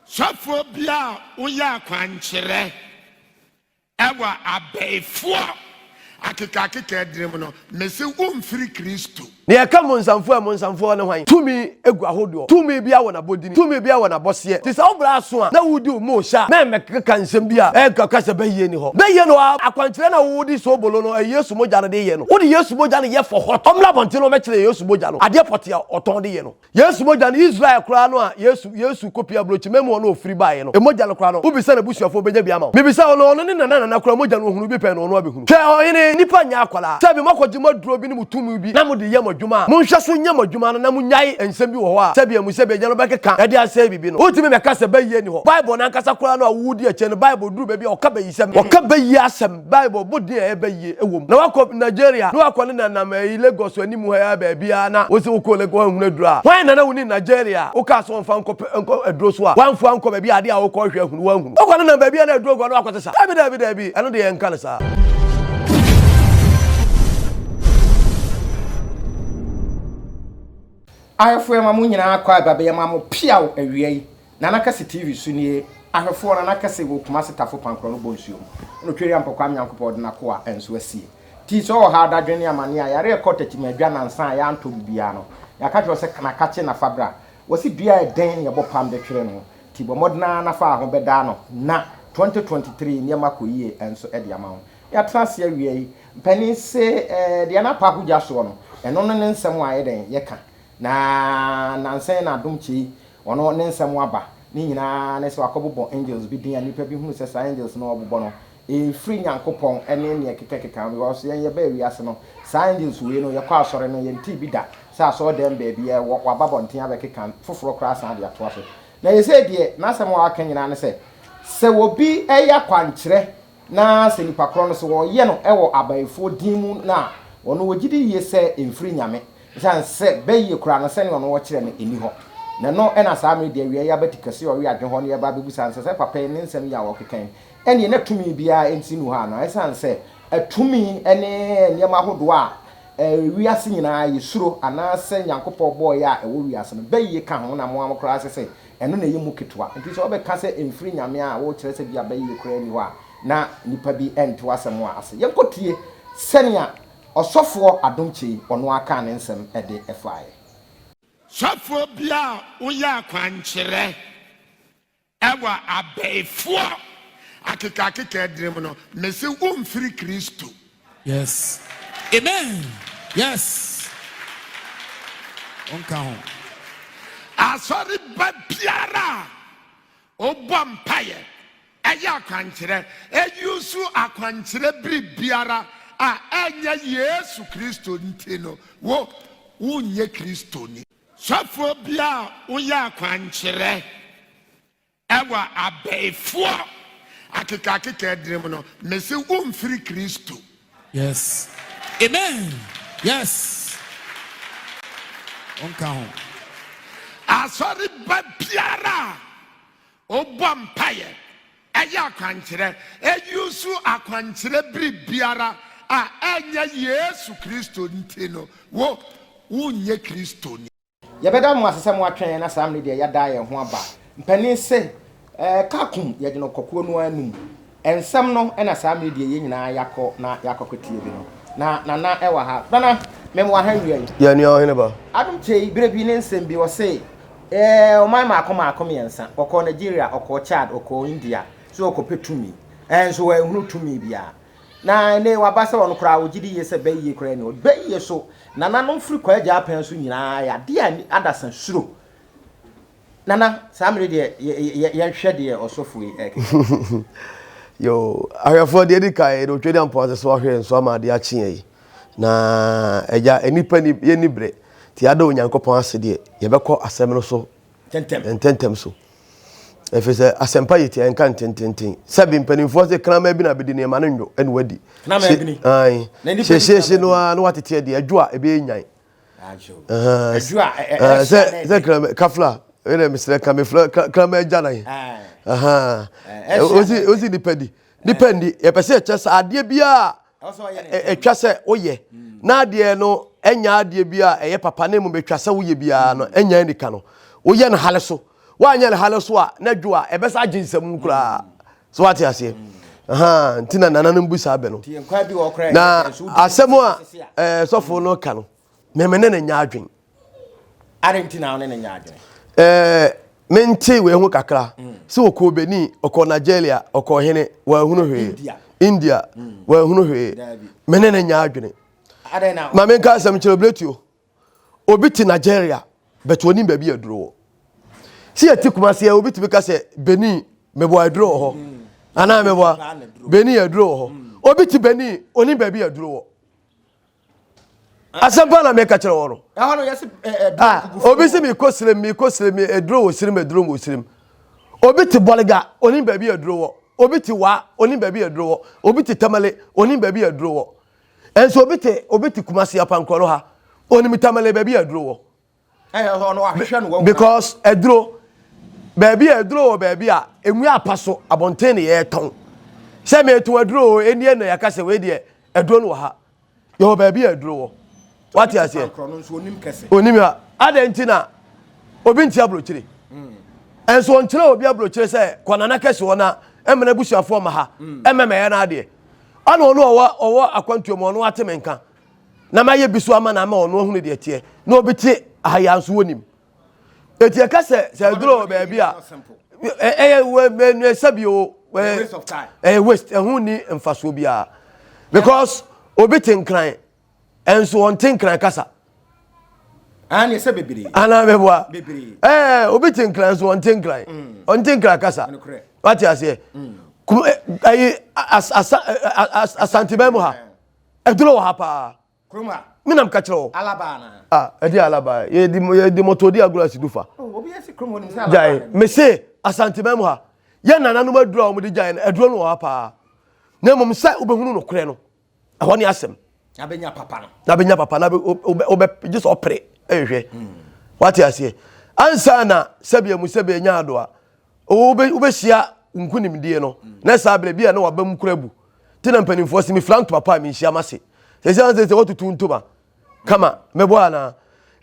Sɔfoɔ bi a woyɛ akwankyerɛ wɔ abayifoɔ akekaakeka adini mu no, mese womfiri Kristo. Nea ɛka mmonsamfoɔ a mmonsamfoɔ ne hwan? Tumi gu ahodoɔ. Tumi biara wɔ n'abɔdini. Tumi biara wɔ n'abɔseɛ. Nti sɛ wo bra aso a na woredi wo mohyɛ a, mɛmmɛkeka nsɛm bi a ɛkeka sɛ bɛyie nni hɔ. Bɛyie no aa akwankyerɛ no a wode soobolo no ɛyɛ Yesu mogya no de yɛ no. Wode Yesu mogya no yɛ for hot. Ɔmmra abɔnten na ɔmmɛkyerɛ Yesu mogya no adeɛ pɔtee a ɔtɔn de yɛ no. Yesu mogya no, Israel koraa no a Yesu, Yesu kɔpie aburokyiman mu hɔ na ɔfiri baeɛ no, mogya no koraa no, wobisa n'abusuafoɔ ɔbɛnya bi ama wo. Mebisa wo no, ɔno ne nana nana koraa mogya no ɔhunu bi pɛn na ɔno abɛhunu. Hwɛ ɔhene, nnipa nyɛ akwadaa. Sɛbi moakɔgye mo aduro bi ne mo tumi bi na mode yɛ mo adwuma a, monhwɛ so nyɛ mo adwuma no na monnyae nsɛm bi wɔ hɔ a sɛbi amu sɛbi agya no bɛkeka de asɛe biribi no. Wontumi mmɛka sɛ bayie nni hɔ. Bible no ankasa koraa no a wodi akyire no, Bible duru baabi a ɔka bayisɛm. Ɔka bayie asɛm. Bible bɔ din a ɛyɛ bayie wɔ mu. Na wakɔ Nigeria na wakɔ ne nanam ɛyi Lagos anim ha yi ara baabiara na wose wokɔɔ Lagos wanhunu aduro a, hwan na na wonim Nigeria a wokaa sɛ ɔmfa nkɔ pɛ nkɔ aduro so a wamfa ankɔ baabi a adeɛ a wokɔ hwɛ ahunu wanhunu. Wokɔ nenam baabi a na aduro gu a na wakɔ sesa. Daabi daabi daabi ɛno deɛ yɛnka no saa. Ahwɛfoɔ yɛma mo nyinaa kɔ aba bɛyɛma mo piaw awia yi. Nana Kɛse TV so nie, Ahwɛfoɔ Nana Kɛse wɔ Kumasi Tafo Pankorɔ no bɔ nsuo mu, ɛna Otweria Mpɔkwaa Nyankopɔn ɔde n'akoa nso asie. Nti sɛ ɔwɔ haw, dadwen ne amaneɛ a, yareɛ ɛkɔ tɛkyima adwa nansa a yɛantɔ bibiara no, yɛaka kyerɛ wo sɛ na kakye na fa bra. Wɔse dua a ɛdɛn na yɛbɔ pam de twere no, nti bɔ mmɔden ara na fa ho bɛdaa no na 2023 nneɛma akɔ yie nso de ama wo. Yɛatena ase awia yi, mpanin se eh, deɛ na apa ahodwa soɔ no, ɛno no ne nsɛm a yɛdɛn yɛka. Na nansa yi na Adom Kyei Ɔno ne nsɛm aba ne nyinaa ne sɛ wakɔbobɔ angels bi din a nnipa bi hunu sɛ saa angels no a ɔbobɔ no ɛmfiri Nyankopɔn ne neɛ ɛkekakeka ho because yɛn yɛbaa wiase no saa angels wei no yɛkɔ asɔre no yɛntee bi da sɛ asɔre dɛm baabi ɛwɔ waba bɔnten abɛkeka foforɔ koraa san de atoa so na yɛsei deɛ n'asɛm a waka nyinaa ne sɛ sɛ obi yɛ akwankyerɛ Na sɛ nipa korɔ no sɛ wɔyɛ no wɔ abayifoɔ din mu no a, ɔno ɔgye di yie sɛ ɛmfiri Nyame, ɛsiane sɛ bayie koraa no sɛdeɛ ɔno ɔkyerɛ no ɛnni hɔ. Na ɛno na saa mmerɛ deɛ awia yi abati kɛseɛ ɔwe adwene hɔ no yɛba abɛbusa no sɛ, sɛ papa yi ne nsɛm yi a ɔrekeka yi ɛnneɛ na tumi biara nti nni hɔ anaa? Ɛsiane sɛ atumi ne nneɛma ahodoɔ a wiase nyinaa yɛsuro anaasɛ Nyankopɔn bɔeɛ a ɛwɔ wiase no, bayie ka ho na mo ara mo koraa sɛ sɛ Ɛno na ɛyɛ mu ketewa. Nti sɛ wobɛka sɛ ɛmfiri Nyame a, worekyerɛ sɛ bia bɛyie koraa nni hɔ a, na nnipa bi nte w'asɛm a ase. Yɛnkɔtie sɛnea Ɔsɔfoɔ Adom Kyei ɔno ara kaa ne nsɛm de faeɛ. Sɔfoɔ bi a woyɛ akwankyerɛ wɔ abayifoɔ akekaakeka adini mu no, mese womfiri Kristo. Yes amen yes wonka ho. Asɔre ba biara a ɔbɔ mpaeɛ, ɛyɛ akwankyerɛ, ɛyusu akwankyerɛ biribiara a ɛnyɛ Yesu Kristo nti no, wo wonyɛ Kristoni. Sɔfoɔ bi a woyɛ akwankyerɛ Ɛwɔ abayifoɔ akekaakeka adini mu no, mese womfiri Kristo. Yes amen yes wonka ho. Asɔre ba biara a ɔbɔ mpaeɛ, ɛyɛ akwankyerɛ, ɛyusu akwankyerɛ biribiara a ɛnyɛ Yesu Kristo nti no, wo wonyɛ Kristoni. Yɛbɛda mo ase sɛ moatwɛn yɛn na saa mmere deɛ yɛada yɛn ho aba. Mpanin se, Ɛɛ, ka kum, yɛgye no kɔkoɔ no ara num. Nsɛm no na saa mmere deɛ yɛn nyinaa yɛakɔ na yɛakɔkɔtie bi no. Na Nana wɔ ha. Nana, mem wɔ ha awia yi. Yɛn nua ɔhene ba. Adom Kyei, berɛ bi ne nsɛm bi, ɔse, Ɛɛ, ɔman mmaako mmaako mmiɛnsa, ɔkɔɔ Nigeria, ɔkɔɔ Chad, ɔkɔɔ India, sɛ ɔrekɔpɛ tumi. Ɛnso wanhunu tumi biara. Na ɛnnɛ yi waba sɛ ɔno koraa ɔgye di yie sɛ bɛyie koraa nni hɔ. Bɛyie so, nananom firi Kwaa Agya apɛn so nyinaa yɛ adeɛ a adasa suro. Nana, saa mmere deɛ yɛnhwɛ deɛ ɔsɔfo yi ɛrekeka. Yo, ahwɛfoɔ deɛ ɛdi kan yɛde otwa di ampɔn ase so ahwɛ nso ama adeɛ akye yɛn yi. Na agya, nnipa ni yɛnni berɛ. Nti yɛada Onyankopɔn ase deɛ yɛbɛkɔ asɛm no so ntɛntɛm so. Ɛfiri sɛ asɛmpa yɛ tia nka ntententen. Sɛbi mpanimfoɔ sɛ kraman bi na bɛdi nneɛma no nnwo ɛna wadi. Hyehyeehye no ara na watete adi adwo a ɛbɛyɛ nyan. Sɛ sɛ kraman kafla ɛna mesrɛ ka mefrɛ kraman agya nan. Osi osi nipa di nipa ndi yɛpɛ sɛ yɛkyɛ sɛ adeɛ biara ɛtwa sɛ woyɛ na adeɛ no ɛnya adeɛ bi a ɛyɛ papa na mmom ɛtwa sɛ woyɛ biara no ɛnya anika no woyɛ no hale so. Woanyɛ no hale so a na dwo a ɛbɛsa agye nsam koraa. So wate aseɛ? Ahaa, nti na nananom bu saa bɛ no. Na asɛm a ɛɛ sɔfo no ka no, mɛmɛ ne ne nya adwen. Adɛn nti na wo ne no nyɛ adwene? Ɛɛ mente wei ho kakra mm. sɛ ɔkɔɔ Benin, ɔkɔɔ Nigeria, ɔkɔɔ hene, wanhunu hwee. India, India mm. wanhunu hwee. Me ne no nyɛ adwene. Ma menka asɛm kyerɛ Obletuo. Obi te Nigeria, but onim baabi aduro wɔ. Sɛ yɛte Kumasi a, obi tumi ka sɛ Benin, meboa aduro wɔ hɔ. Mm. Anaa meboa Benin aduro wɔ hɔ. Mm. Obi te Benin, onim baabi aduro wɔ. Asɛm pa na meka kyerɛ wɔ no. Ah, obi si mekɔ sirem, mekɔ sirem, aduro wɔ sirem, aduro wɔ sirem. Obi te Bɔlega, onim baabi aduro wɔ. Obi te Wa, onim baabi aduro wɔ. Obi te Tamale, onim baabi aduro wɔ. Ɛnso obi te obi te Kumasi Apankorɔ no ha, onim Tamale baabi aduro wɔ. Because aduro, baabi a aduro wɔ baabi a emu apa so abɔnten ne yɛtɔn. Sɛ meto aduro o, ɛnie na yɛaka sɛ wei deɛ aduro no wɔ ha. Yɛwɔ baabi a aduro wɔ. Wate aseɛ? Onim ha. Adɛn nti na obi nti aburokyire? Ɛnso ɔnkyerɛ obi aburokyire sɛ kɔ nana kɛse hɔ na ɛmena abusuafoɔ ma ha ɛmɛmɛyɛ no adeɛ. Ɔna ɔno ɔwɔ ɔwɔ akwantuo mu ɔno ate me nka. Na mayɛ bi so ama no ama ɔno ahunu deɛ teɛ. Na obi te aha yi nso wɔnim. Eti ɛka sɛ sɛ aduro wɔ baabi a ɛyɛ sɛbi o ɛyɛ waste ɛho ni mfasoɔ biara because obi te nkran ɛnso ɔnte nkran kasa. Anaa mɛboa ɛɛ obi te nkran nso ɔnte nkran mm. ɔnte nkran kasa wate aseɛ mm. ɛyi asa asantebɛn mu ha ɛduro wɔ ha paa. Kurom ha. Me na meka kyerɛ wo. Alaba anaa? Ah, ɛde alaba. Yɛdi yɛdi mɔtɔ di agorɔ asi dufa. Oh, obi esi kurom hɔ nim sɛ alaba. Gyae, me se Asanteman mu ha. Yɛn nananom aduro a wɔde gyae no, aduro no wɔ ha paa. Na mmom sɛ wobɛhunu nokorɛ no, ɛhɔ ne asɛm. Na bɛnya papa no. Na bɛnya papa na wobɛ gye sɛ ɔpere ɛhwehwɛ. Wate aseɛ. Ansa na sɛbea mu sɛbea nya adoa. Wobɛhyia nkonimdie no na saa berɛ bi a na waba mu kora bu nti na mpanimfoɔ se mefira ntoma pa a menhyia m'ase sɛsi a sɛ watutu ntoma kama mɛbɔ anaa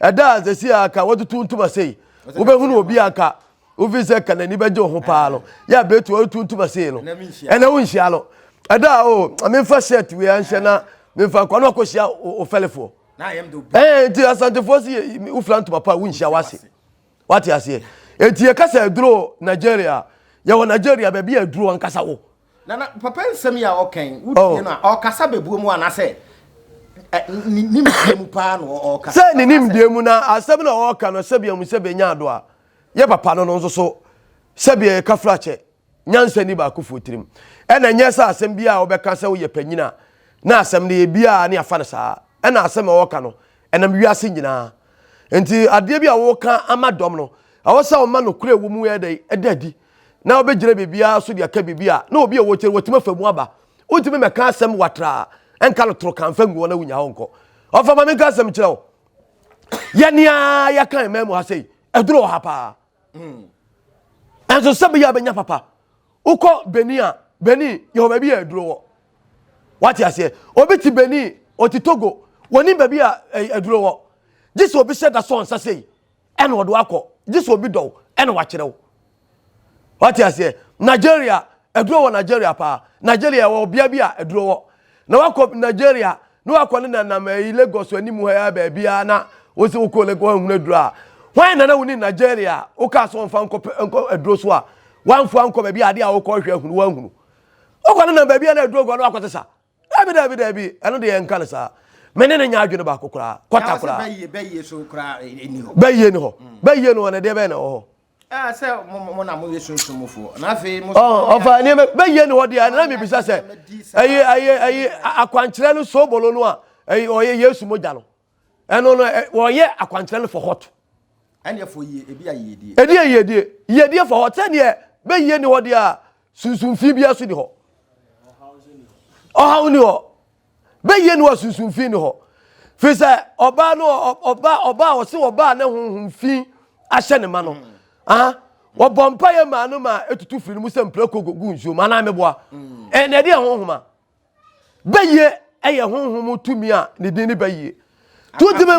ɛda a sɛsi a ka watutu ntoma sei wobɛhunu obi a ka wofi sɛ ka n'ani bɛgye wo ho paa no yɛ aberɛ tu watutu ntoma sei no ɛna wonhyia no ɛda a o memfa shirt wei anhyɛ na memfa nkɔ na wakɔhyia wo fɛlefoɔ ɛɛ nti asantefoɔ se wofira ntoma pa a wonhyia w'ase Wate aseɛ? Enti yɛka sɛ aduro Nigeria, yɛwɔ Nigeria baabi a aduro ankasa wɔ. Nana, papa nsɛm yi a ɔka yi, wotie oh. no a, ɔkasa bɛbuo mu anaasɛ ne nimdeɛ mu paa na ɔka? Sɛ ne nimdeɛ mu na asɛm na ɔka no sɛbea mu sɛ bɛnya ado a, yɛ papa no no nso so sɛbea yɛka frakyɛ Nyansa nni baakofoɔ tirim. Ɛna ɛnyɛ sɛ asɛm biara a wobɛka sɛ woyɛ panyin a, na asɛm no yɛ biara ne afa no saa. Ɛna asɛm a wɔka no, ɛnam wiase nyinaa. Nti adeɛ bi a woka ama dɔm no, ɛwɔ sɛ woma nokorɛ ɛwɔ mu yɛ dɛn ɛda adi. Na wobɛgyina biribiara so de aka biribi a, na obi a ɛwɔ akyire watumi afa mu aba. Wontumi mmɛka asɛm watraa, ɛnka no toro ka mfa ngu hɔ na wonya hɔ nkɔ. Ɔfa ma menka asɛm kyerɛ wo. Yɛne ara yɛka mmaa mu ha sei, ɛduro wɔ ha paa. Ɛnso sɛ bɛyɛ a bɛnya papa. Wokɔ Benin a, Benin yɛwɔ baabi a aduro wɔ. Wate aseɛ? Obi te Benin, ɔte Togo, wɔnim baabi a aduro wɔ. Gye sɛ obi hyɛ da sɔ nsa sei, ɛna ɔde wakɔ. Gye sɛ obi dɔw, ɛna wakyerɛ wo. Wate aseɛ? Nigeria, aduro wɔ Nigeria paa. Nigeria wɔ bea bi a aduro wɔ. Na wakɔ Nigeria, na wakɔ ne nanam ayi Lagos anim ha ya baabiara na wosi wokɔ Lagos wanhunu aduro a. Hwan na na woni Nigeria a wokaa sɛ ɔmfa nkɔ nkɔ aduro so a wamfo ankɔ baabi a adeɛ a wokɔ hwɛ ahunu wanhunu. Wokɔ ne nam baabi a na aduro gua na wakɔ sesa. Dabi dabi dabi ɛno deɛ yɛnka no saa. Me ne no nyɛ adwene baako koraa. Kɔta koraa. Bɛyie bɛyie so koraa ɛni hɔ. Bɛyie ni hɔ. Bɛyie ni hɔ na deɛ bɛyɛ na ɛwɔ hɔ. Ah, sɛ mo mo na mo yɛ sunsumfoɔ na afei mo. Ɔ ɔfa nneɛma bɛyie ni hɔ deɛ ɛna mi bisa sɛ ɛyi ɛyi ɛyi akwankyerɛ no sobolo no a ɛyi ɔyɛ Yesu mogya no ɛno no wɔyɛ akwankyerɛ no for hot. Ɛnneɛ fɔ yie ebi a yiedie. Ebi a yiedie yiedie for hot sɛdeɛ bɛyie ni hɔ deɛ a sunsumfi biara so ni hɔ. Ɔhaw ni hɔ. Bɛyie ni hɔ sunsumfi ni hɔ. Firi sɛ ɔbaa no ɔbaa ɔbaa ɔse ɔbaa ne honhom fi ahyɛ ne ma no. Ah, wɔbɔ mpaeɛ maa no ma etutu firi no mu sɛ mprako gu nsuo mu anaa meboa. Ɛna ɛde honhom a. Bɛyie ɛyɛ honhom tumi a ne din ne bɛyie. Tuntumi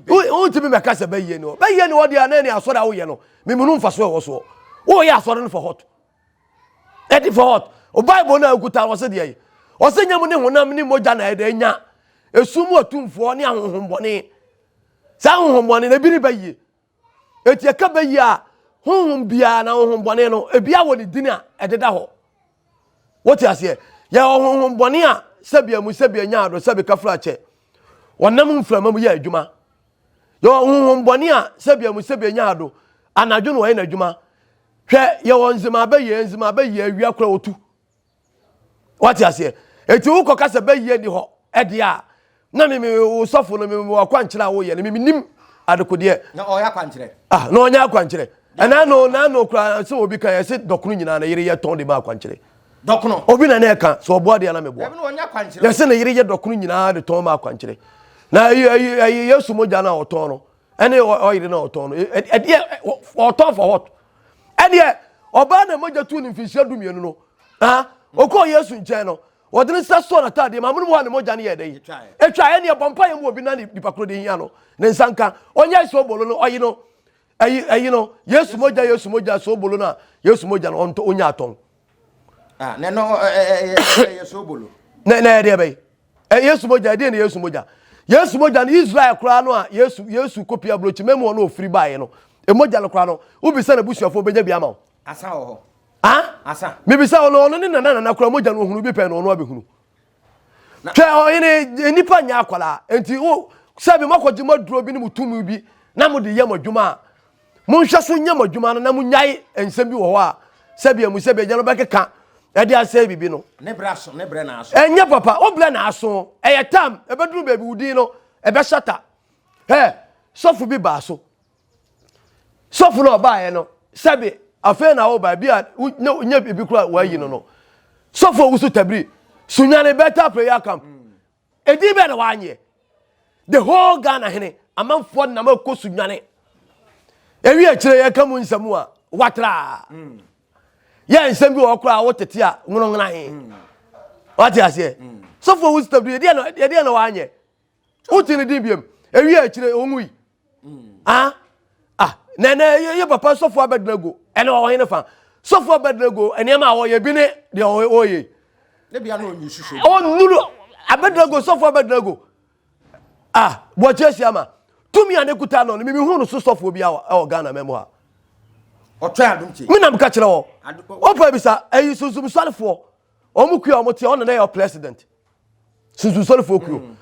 wontumi mɛka sɛ bɛyie ni hɔ. Bɛyie ni hɔ deɛ na ɛne asɔre a woyɛ no memunu mfasoɔ ɛwɔ soɔ. Woyɛ asɔre no for hot. Ɛde for hot. O Bible no a wokuta wɔ se deɛ yi. Ɔsɛ nyɛ mu ne honam ne mogya na ɛde anya. Esum mu atumfoɔ ne ahonhommɔne. Saa ahonhommɔne no ebi ne bɛyie. Eti ɛka bɛyie a honhom biara na honhommɔne no ebi awɔ ne din a ɛdeda hɔ. Wote aseɛ? Yɛwɔ honhom bɔne a sɛbi amu sɛbi anya ado sɛbi kafra kyɛ. Wɔnam mframa mu yɛ adwuma. Yɛwɔ honhom bɔne a sɛbi amu sɛbi anya ado anadwo na wɔyɛ n'adwuma. Hwɛ yɛwɔ nzema abɛyie nzema abɛyie awia kora wɔtu. Wate aseɛ? Eti wokɔ kasa bɛyie ni hɔ ɛdeɛ a na me me wo sɔfo no me me akwankyerɛ a woyɛ no me nim adekodeɛ. Na ɔyɛ akwankyerɛ. Ah na ɔnyɛ akwankyerɛ. Ɛna no na no kura sɛ obi kan yɛsɛ dɔkono nyinaa na yere yɛ tɔn de ma akwankyerɛ. Dɔkono. Obi na na ɛka sɛ ɔboa deɛ na meboa. Ɛbi na ɔnyɛ akwankyerɛ. Yɛsɛ ne yere yɛ dɔkono nyinaa de tɔn ma akwankyerɛ. Na ayi ayi ayi Yesu mogya na ɔtɔn no ɛne ɔyere na ɔtɔn no ɛdeɛ ɔtɔn for what? Ɛdeɛ ɔbaa na mogya tu ne mfinhyia 12 no ah ɔkɔɔ Yesu nkyɛn no Wɔde ne nsa sɔɔ n'ataadeɛ mu, amonom hɔ a ne mogya no yɛɛ dɛn? Ɛtwae. Ɛnneɛ bɔ mpaeɛ mu obi na nipa koro de hia no ne nsa nka. Ɔnyɛ soobolo no, ɔyi no, ɛyi ɛyi no, Yesu mogya, Yesu mogya, soobolo no a, Yesu mogya no, ɔntɔ, ɔnya atɔn. Ah, na ɛno ɛyɛ soobolo. Na na ɛdeɛ bɛyi. Yesu mogya, ɛdeɛ ne Yesu mogya. Yesu mogya no, Israel koraa no a Yesu Yesu kɔpia aburokyi mɛmu ɔno ofiri baeɛ no, mogya no koraa no, wobisa n'abusuafoɔ bɛnya bi ama wo. Asa wɔ hɔ. Ah? Asa. Mebisa ɔno ɔno ne nana nana kura mogya no ohunu bi pɛn na ɔno abɛhunu. Hwɛ ɔhene nnipa nyɛ akwadaa nti wo sɛbi moakɔgye mo aduro bi ne mo tumi bi na mode yɛ mo adwuma a monhwɛ so nyɛ mo adwuma no na monyae nsɛm bi wɔ hɔ a sɛbi amu sɛbi agya no bɛkeka ɛde asɛe biribi no. Ne brɛ aso ne brɛ na aso. Ɛnyɛ papa wo brɛ na aso ɛyɛ tam ɛbɛduru baabi wo din no ɛbɛhyɛta. Hɛ sɔfo bi baa so Sɔfo no ɔbaeɛ no, sɛbe afei na woba bi a nyɛ biribi kora wɔayi no no. Sɔfo owusu tabiri, Sunyani Bethel prayer camp. Edin bɛn na wanyɛ? The whole Ghana hene, amanfoɔ nam akɔ Sunyani. Ewi akyire yɛka mu nsɛm a, watra. Yɛ nsɛm bi wɔ hɔ koraa wotete a nwononknan. Wate aseɛ? Sɔfo owusu tabiri, ɛdeɛ na wanyɛ? Wote ne din biam. Ewi akyire ɔnwui. Ah, ah, na na yɛ papa sɔfo Abednego ɛna ɔwɔ hene fa. Sɔfo Abednego nneɛma a ɔyɛ bi ne deɛ ɔyɛ. Ne bia na ɔnyi susu. Ɔnuru Abednego sɔfo Abednego. Ah, wɔkyɛ ahyia ma. Tumi a ne kuta no no mimi hu no so sɔfo bi a ɛwɔ Ghana mɛmu ha. Ɔtwɛn adum kye. Me nam ka kyerɛ wɔ. Ɔpɛ bisa ɛyi sunsum sɔrefoɔ. Wɔn kuo a wɔn te ɔno na yɛ president. Sunsunsɔrefoɔ kuo. Mm.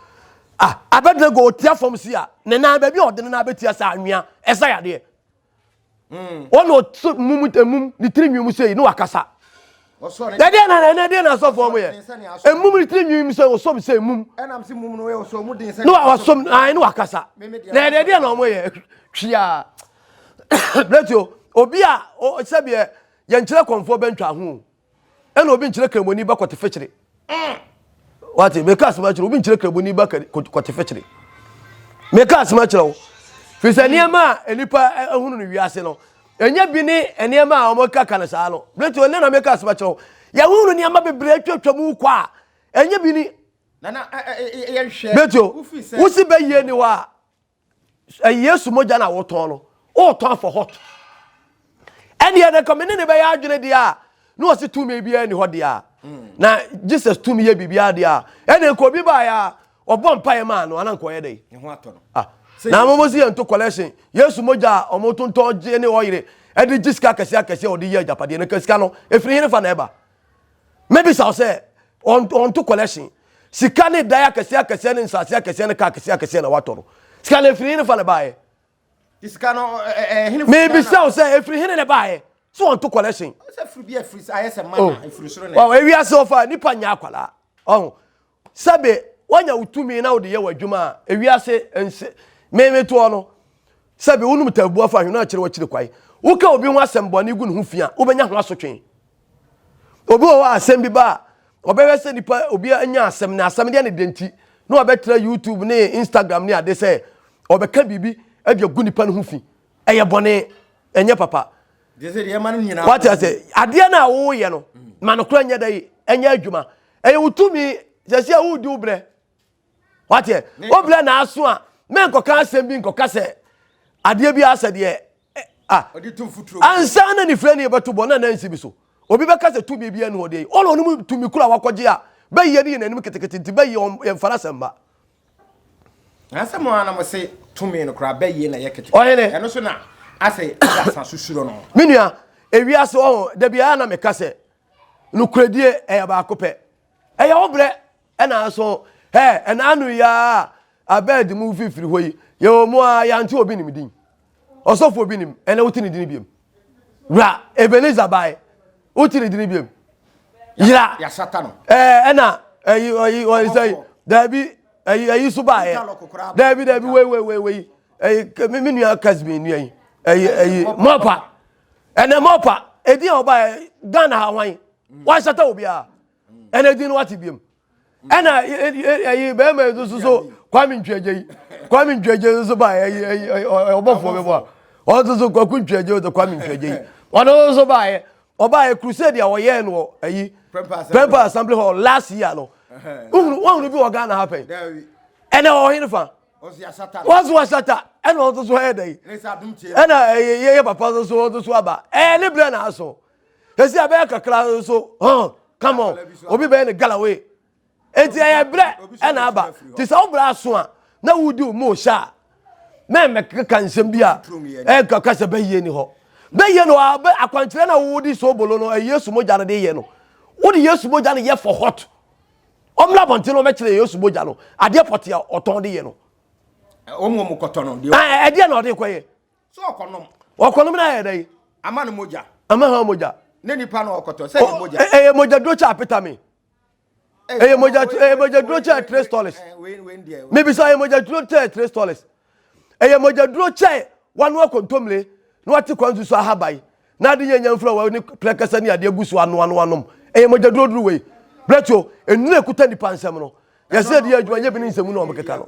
Ah, Abednego ɔtia fam si a ne nan baabi a ɔde ne nan bɛtia sɛ anwea ɛsa yadeɛ. Mm. Ɔna ɔso mum emum ne tiri nwi mu sɛ yi ne wakasa. Ɛdeɛ na ɛnɛ deɛ na asɔfoɔ mo yɛ. Emum ne tiri nwi mu sɛ ɔsɔm sɛ emum. Ne wa wasɔm ayi ne wakasa. Na ɛdeɛ deɛ na ɔmo yɛ twia. Bretio obi a sɛdeɛ yɛnkyerɛ kɔnfoɔ bɛntwa ho. ɛna obi nkyerɛ kramoni ba kɔte fɛkyere wate meka asɛm akyerɛ obi nkyerɛ kramoni ba kɔte fɛkyere meka asɛm akyerɛ wo firi sɛ nneɛma a nnipa ahunu no wiase no ɛnyɛ bi ne nneɛma a wɔka ka no saa no berɛ ɛnɛ na meka asɛm akyerɛ wo yɛhunu nneɛma bebree atwatwa mu kɔ a ɛnyɛ bi ni bɛtio wosi bɛyie ni hɔ a Yesu mogya na wotɔn no wotɔn for hot ɛneɛ no nka me ne ne bɛyɛ adwene deɛ a na ɔse tumi biara ni hɔ deɛ a na Jesus tumi yɛ biribiara deɛ a ɛne nka obi baeɛ a ɔbɔ mpaeɛ maa no ana nka ɔyɛ dɛn ah na mo mo si yɛn to collection Yesu mogya a ɔmo tontɔn gye ne ɔyere ɛde gye sika akɛseɛ akɛseɛ ɔde yɛ agyapadeɛ no ka sika no ɛfiri hene fa na ɛba Mɛbisa wo sɛ, ɔnto collection. Sika ne dan akɛseɛ akɛseɛ ne nsase akɛseɛ ne kaa akɛseɛ akɛseɛ na watɔ no. Sika no efiri hene fa na baeɛ? Sika no ɛɛ hene. Mebisa wo sɛ efiri hene na baeɛ? So ɔnto collection. Sɛ firi bi efiri ayɛ sɛ mana oh. efiri soro na. Ɔ ewiase ɔfa nipa nyɛ akwadaa. Ɔho sɛbe wanya wo tumi na wode yɛ w'adwuma a ewiase nse meme toɔ no sɛbe wonom tabu afa ahwene akyerɛ wakyiri kwae woka obi ho asɛm bɔne gu ne ho fi a wobɛnya ho asotwe. Obi wɔ hɔ a asɛm bi ba a, ɔbɛhwɛ sɛ nipa obi anya asɛm na asɛm deɛ ne deɛ nti na ɔbɛtra YouTube ne Instagram ne ade sɛ ɔbɛka biribi de agu nipa no ho fi. Ɛyɛ bɔne, ɛnyɛ papa. Wate ase, adeɛ no a woyɛ no, ma no kora nyɛ dɛ ɛnyɛ adwuma. Ɛyɛ wo tumi, sɛ sɛ wodi wo brɛ. Wateɛ? Wobrɛ na aso a, menkɔka asɛm bi nkɔka sɛ adeɛ bi asɛ deɛ ah. Ansa na nifirani bɛto bɔ na nansi bi so. Obi bɛka sɛ tumi bi ani hɔ deɛ ɔna ɔno mu tumi koro a wakɔgye a bɛyɛ ne yɛ n'anim ketekete nti bɛyɛ yɛmfa no asɛm ba. Na sɛ mo ara na mo se tumi no koraa bɛyɛ na yɛ ketekete. Ɔhene. Ɛno so na asɛ asa susuro no. Me nua, ewiase ɔho da biara na meka sɛ nokorɛdie ɛyɛ baako pɛ. Ɛyɛ wo brɛ ɛna aso hɛ ɛna ano yi a abɛɛd mu fifiri hɔ yi yɛwɔ mu a yɛante obi nim din. Ɔsɔfo obi nim ɛna wote ne din biom. Wura Ebenezer bae wote ne din biom. Yira yasata no. Ɛɛ ɛna ɛyi ɛyi ɔyi sɛ daabi ɛyi ɛyi so baeɛ daabi daabi wei wei wei wei ɛyi me nua kasbi nua yi ɛyi ɛyi mɔpa ɛnɛ mɔpa edin a ɔbaeɛ Ghana ha hwan wansata obiara ɛna edin no wate biom ɛna ɛyi bɛrima yi nso so Kwame Ntwagye yi Kwame Ntwagye nso baeɛ ɛyi ɛyi ɔbɔfoɔ bɛbɔ a ɔno nso so Kwaku Ntwagye ɔsɛ Kwame Ntwagye yi ɔno nso baeɛ ɔbaeɛ crusade a ɔyɛɛ no wɔ ɛyi Prempeh Assembly Hall last year no wohunu wohunu bi wɔ Ghana ha pɛn ɛnɛ wɔ ɔhene fa wɔn so asata ɛna ɔno nso so ɛyɛ dɛ yi ɛna ɛyɛ yɛ papa nso so ɔno nso so aba ɛyɛ ne brɛ na aso esi abɛyɛ kakra nso hɔn come on obi bɛyɛ ne galawe eti ɛyɛ brɛ ɛna aba te sɛ ɔbrɛ aso a na wodi o mo hyɛ a mɛmɛ keka nsɛm bi a ɛka kasa bɛyie ni hɔ bɛyie no a bɛ akwankyerɛ na wodi sobolo no ɛyɛ Yesu mogya no de yɛ no wode Yesu mogya no yɛ for hot ɔmmra abɔnten no ɔmɛkyerɛ Yesu mogya no adeɛ pɔte a ɔtɔn de yɛ no wɔn wɔn kɔtɔ no deɛ ɛdeɛ na ɔde kɔ yɛ so ɔkɔnom ɔkɔnom na ayɛ dɛ ama no mogya ama ha mogya ne nipa na ɔkɔtɔ sɛ ɛyɛ mogya ɛyɛ mogya duro kyɛ apeta mi ɛyɛ mogya ɛyɛ mogya duro kyɛ three stories mebisa ɛyɛ mogya duro kyɛ three stories ɛyɛ mogya duro kyɛ wano akontomire na wate kwan nso so ahaban na ade nyɛ nyamfura wɔ ne prɛkɛsɛ ne adeɛ gu so anoa no anom ɛyɛ mogya duro duro wei brɛtuo nnuro ekuta nipa nsɛm no yɛsɛ ɛde yɛ adwuma nyɛ bi ne nsɛm na wɔn keka no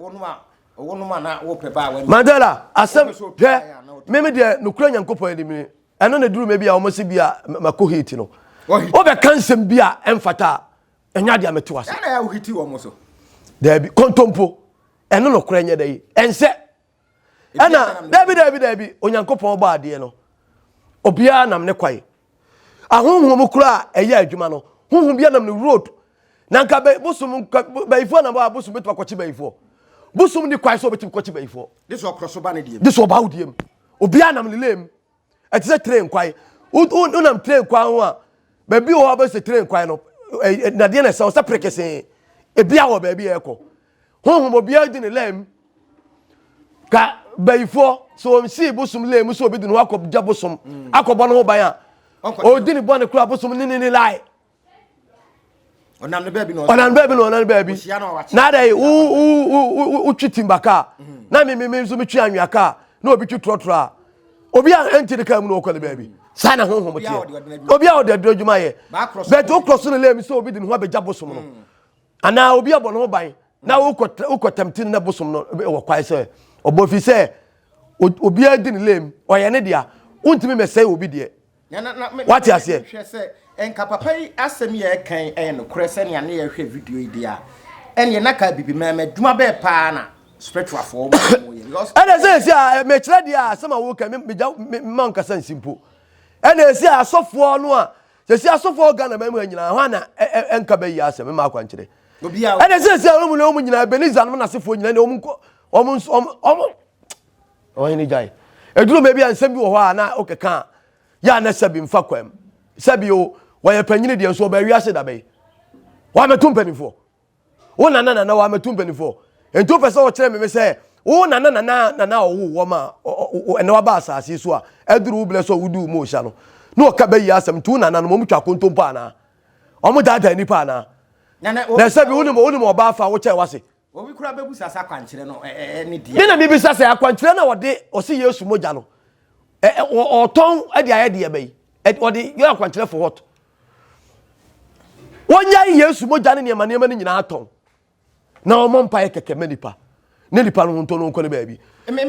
Mandela asɛm hwɛ meme deɛ nokura Nyankopɔn anim ni ɛno na duru me bi a wɔn se bi a mako hit no wobɛka nsɛm bi a ɛmfata a ɛnyɛ adeɛ a mɛte wase daabi kontompo ɛno nokora nyɛ dɛ yi ɛnsɛ ɛna daabi daabi daabi Onyankopɔn bɔ adeɛ no obiara nam ne kwae Ahonhom koraa a ɛyɛ adwuma no, honhom bi anam ne road. Na nka bɛ bosom nka bayifoɔ nam hɔ a bosom bɛtumi akɔkye bayifoɔ. Bosom ni kwan sɛ ɔbɛtumi kɔkye bayifoɔ. De sɛ ɔkorɔ so ba ne deɛ mu. De sɛ ɔba wo deɛ mu. Obiara nam ne lane mu. Ɛte sɛ train kwan. Wonam train kwan ho a, baabi wɔ hɔ a bɛsɛ train kwan no, nadeɛ na ɛsɛ sɛ prekesee. Ebia wɔ baabi a ɛkɔ. Honhom obiara di ne lane mu. Ka bayifoɔ sɛ wɔn sii bosom lane mu sɛ obi de ne ho akɔgya bosom mm. akɔbɔ ne ho ban a ɔdi ne bɔne kora bosom ne ne ne lie. Ɔnam ne baabi na ɔnam baabi na ɔnam baabi. Na adɛ wo wo wo wotwi timba kaa mm. na mi mi mi nso mi twi anwea kaa na obi twi trɔtrɔ a obi a ɛnti ne kaa mu na ɔkɔ ne baabi saa na honhom teɛ obi a ɔde aduro adwuma yɛ bɛtɛ wokɔ so ne lane sɛ obi de ne ho abɛgya bosom no. Mm. Anaa obi abɔ ne ho ban na wokɔ wokɔ tɛmti no na bosom no wɔ kwan sɛ ɔbɔ fi sɛ obiara di ne lem ɔyɛ ne dea wontumi mɛsɛe obi deɛ wate aseɛ. Hwɛ sɛ nka papa yi asɛm yɛ ɛkan ɛyɛ nokorɛ sɛnea ne yɛhwɛ video yi deɛ a ɛneɛ na ka bibi mɛmɛ adwuma bɛɛ paa na spiritualfoɔ wɔn yɛ because ɛna sɛ ɛsi a mekyerɛ deɛ a asɛm a woka megya mma nkasa nsi mpo ɛna ɛsi a asɔfoɔ no a Sɛsi asɔfoɔ Ghana man mu ha nyinaa hwan na ɛnka bɛyi asɛm mma akwankyerɛ. Ɛna sɛsi a wɔn mu nyinaa Ebenezer nom n'asefoɔ nyinaa na wɔn nkɔ wɔn nso wɔn wɔn wɔn ne gyae. Eduru baabi a nsɛm bi wɔ hɔ a na ɔkeka a yɛ a na sɛbi nfa kwam sɛbi o wɔyɛ panyini deɛ nso ɔbɛ wiase dabɛyi wɔn abɛto mpanimfoɔ. Wo nana nana wa mɛtu mpanimfoɔ. Nti wopɛ sɛ wɔkyerɛ me me sɛ wo nana nana nana a ɔwo wɔ ma ɛnɛ waba asase so a aduru wo berɛ sɛ wodi wo mu ɔhyia no na ɔka bɛyi asɛm nti wo nana no wɔn twa kontompo anaa wɔn daadaa nipa anaa na ɛsɛ bi wonim wonim ɔbaa fa wokyɛ wase. Obi kura bɛbusa sɛ akwankyerɛ no ɛne deɛ. Me na mebisa sɛ akwankyerɛ no a wɔde ɔse Yesu mogya no ɔtɔn de ayɛ deɛ bɛyi ɔde yɛ akwankyerɛ for what? Wɔnyae Yesu mogya ne nneɛma nneɛma no nyinaa tɔn na wɔmmɔ mpaeɛ kɛkɛ ma nipa ne nipa no ho ntɔ no nkɔ ne baabi.